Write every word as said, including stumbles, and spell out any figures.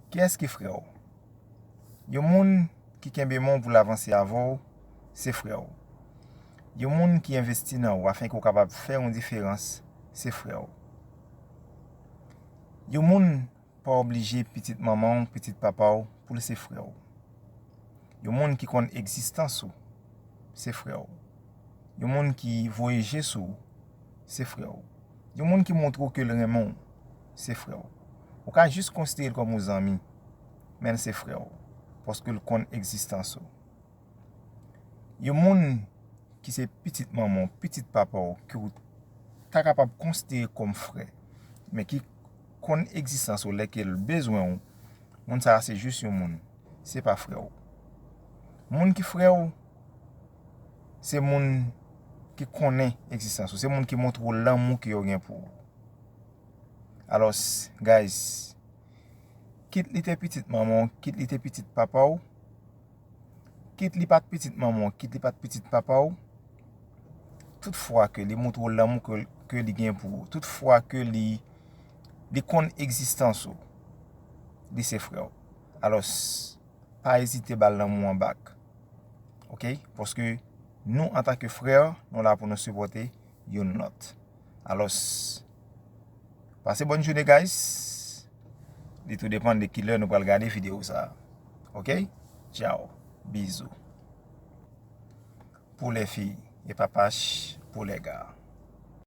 Kiyès ki frè w? Yon moun ki kenbe men w pou l avanse avè w, se frè w. Yon moun ki envesti nan ou afenke w kapab fè yon diferans, se frè w. Yon moun pa oblije pitit manman w, pitit papa w pou l se frè w. Yon moun ki konn egzistans ou, se frè w. Yon moun ki voye je sou ou, se frè w. Yon moun ki montre w ke l renmen w, se frè w. Ou ka jis konsidere l kòm yon zanmi, men l se frè w, paske l konn egzistans ou. Yon moun ki se pitit manman w, pitit papa w, ke w ta kapab konsidere kòm frè, men ki konn egzistans ou lè ke l bezwen w, moun sa a se jis yon moun, se pa frè w. Moun ki frè w, se moun ki konnen egzistans ou, se moun ki montre w lanmou ke yo gen pou ou. Alòs, guys, kit li te pitit manman w, kit li te pitit papa w, kit li pa t pitit manman w, kit li pa t pitit papa w, tout fwa ke li montre w lanmou ke, ke li gen pou ou, tout fwa ke li, li konn egzistans ou, li se frè w. Alòs, pa ezite ba l lanmou an bak. Oke? Paske nou, antanke frè, nou la pou nou sipòte youn lòt. Alòs, pase bòn jounen, guys. Li tou depann de kilè nou pral gade videyo sa a. Oke? Tchao. Bizou. Pou lè fi e papach pou lè ga.